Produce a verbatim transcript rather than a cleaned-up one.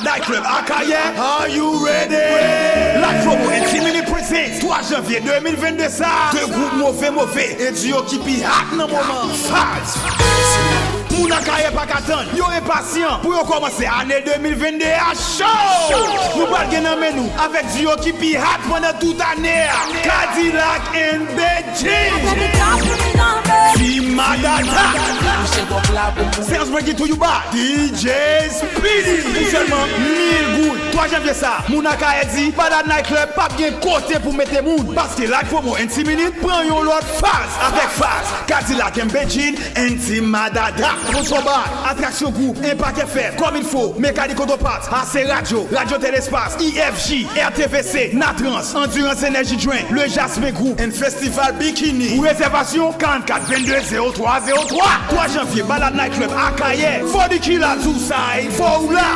Nightclub Akayè, are you ready? Live Promo and Timini presents twa janvye de mil vennde sa. De gwoup move move e duo ki pi hot nan moman. Faz! Moun Akayè pa ka tann, yo enpasyan pou yo kòmanse ane de mil vennde a cho! Nou pral gen nan men nou avèk duo ki pi hot pandan tout ane a, Kadilak and Bedjine! Team Madada! Seyans breaking to you by D J Speedy! Pou sèlman mil goud. Twa janvye sa, moun Akayè di Madada Night Club p ap gen kote pou mete moun. Paske Live Promo and Timini pran yon lòt faz avèk Faz, Kadilak and Bedjine and Team Madada. Sponsor by Atraksyon Group, Impact F M, Comme Il Faut, Mécanique Auto Parts, A C Radio, Radio Telespace, I F J, R T V C, Natrans, Endurance Energy Drink, Le Jasmin Group and Festival Bikini. Pou rezèvasyon, karannkat vennde zewo twa zewo twa. Twa janvye, Balad Night Club Akayè, Fò Nikila, Zousay, fò ou la.